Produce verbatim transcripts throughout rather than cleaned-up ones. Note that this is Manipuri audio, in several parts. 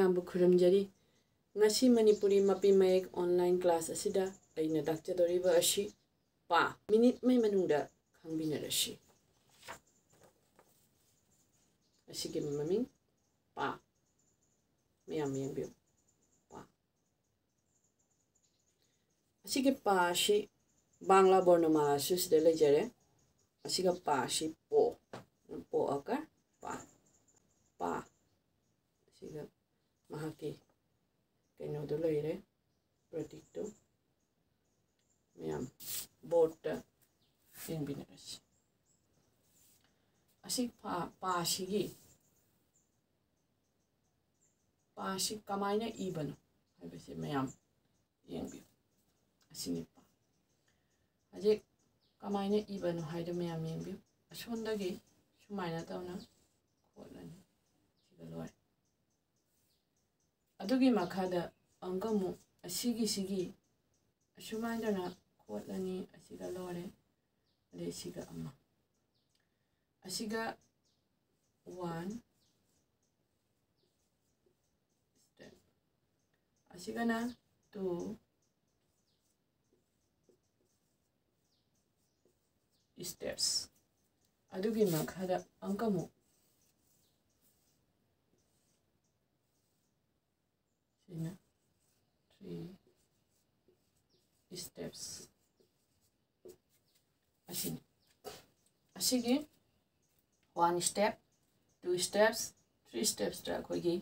ꯃꯌꯥꯝꯕꯨ ꯈꯨꯔꯨꯝꯖꯔꯤ꯫ ꯉꯁꯤ ꯃꯅꯤꯄꯨꯔꯤ ꯃꯄꯤ ꯃꯌꯦꯛ online class ꯑꯁꯤꯗ ꯑꯩꯅ ꯇꯥꯛꯆꯗꯧꯔꯤꯕ ꯑꯁꯤ ꯄꯥ꯫ Minute ꯃꯩ ꯃꯅꯨꯡꯗ ꯈꯪꯃꯤꯟꯅꯔꯁꯤ꯫ ꯑꯁꯤꯒꯤ ꯃꯃꯤꯡ ꯄꯥ꯫ ꯃꯌꯥꯝ ꯌꯦꯡꯕꯤꯌꯨ꯫ ꯄꯥ꯫ ꯑꯁꯤꯒꯤ ꯄꯥ ꯑꯁꯤ ꯕꯥꯡꯂꯥ ꯕꯣꯔꯅꯃꯥꯂꯥꯁꯨ ꯁꯤꯗ ꯂꯩꯖꯔꯦ꯫ ꯑꯁꯤꯒ ꯄꯥ ꯑꯁꯤ ꯄꯣ꯫ ꯄꯣ ꯑꯀꯔ ꯄꯥ꯫ ꯄꯥ꯫ ꯑꯁꯤꯒ ꯃꯍꯥꯛꯀꯤ ꯀꯩꯅꯣꯗꯨ ꯂꯩꯔꯦ, ꯄ꯭ꯔꯇꯤꯛꯇꯨ꯫ ꯃꯌꯥꯝ boardꯇ ꯌꯦꯡꯕꯤꯅꯔꯁꯤ꯫ ꯑꯁꯤ ꯄꯥ-, ꯄꯥꯁꯤꯒꯤ, ꯄꯥꯁꯤ ꯀꯃꯥꯏꯅ ꯏꯕꯅꯣ ꯍꯥꯏꯕꯁꯦ ꯃꯌꯥꯝ ꯌꯦꯡꯕꯤꯌꯨ꯫ ꯑꯁꯤꯅꯤ ꯄꯥ꯫ ꯍꯧꯖꯤꯛ ꯀꯃꯥꯏꯅ ꯏꯕꯅꯣ ꯍꯥꯏꯗꯣ ꯃꯌꯥꯝ ꯌꯦꯡꯕꯤꯌꯨ꯫ ꯑꯁꯣꯝꯗꯒꯤ ꯁꯨꯃꯥꯏꯅ ꯇꯧꯅ ꯈꯣꯠꯂꯅꯤ꯫ ꯁꯤꯒ ꯂꯣꯏꯔꯦ꯫ ꯑꯗꯨꯒꯤ ꯃꯈꯥꯗ ꯑꯃꯨꯛꯀ ꯑꯃꯨꯛ ꯑꯁꯤꯒꯤꯁꯤꯒꯤ ꯑꯁꯨꯃꯥꯏꯅ ꯇꯧꯅ ꯈꯣꯠꯂꯅꯤ꯫ ꯑꯁꯤꯒ ꯂꯣꯏꯔꯦ꯫ ꯑꯗꯩ ꯁꯤꯒ ꯑꯃ꯫ ꯑꯁꯤꯒ one step꯫ ꯑꯁꯤꯒꯅ two steps꯫ ꯑꯗꯨꯒꯤ ꯃꯈꯥꯗ ꯑꯃꯨꯛꯀ ꯑꯃꯨꯛ ꯁꯤꯅ three steps꯫ ꯑꯁꯤꯅꯤ꯫ ꯑꯁꯤꯒꯤ one step, two steps, three stepsꯇ ꯑꯩꯈꯣꯏꯒꯤ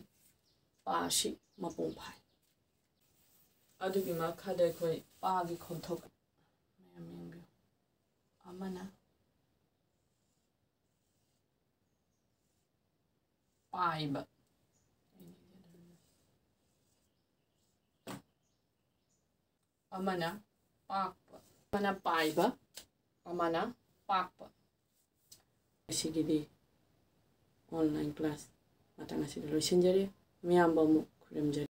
ꯄꯥꯁꯤ ꯃꯄꯨꯡ ꯐꯥꯏ꯫ ꯑꯗꯨꯒꯤ ꯃꯈꯥꯗ ꯑꯩꯈꯣꯏ ꯄꯥꯒꯤ ꯈꯣꯟꯊꯣꯛ ꯃꯌꯥꯝ ꯌꯦꯡꯕꯤꯌꯨ꯫ ꯑꯃꯅ ꯄꯥꯏꯕ꯫ ꯑꯃꯅ ꯄꯥꯛꯄ꯫ ꯑꯃꯅ ꯄꯥꯏꯕ, ꯑꯃꯅ ꯄꯥꯛꯄ꯫ ꯑꯁꯤꯒꯤꯗꯤ online class ꯃꯇꯥꯡ ꯑꯁꯤꯗ ꯂꯣꯏꯁꯤꯟꯖꯔꯦ꯫ ꯃꯌꯥꯝꯕꯨ ꯑꯃꯨꯛ ꯈꯨꯔꯨꯝꯖꯔꯤ꯫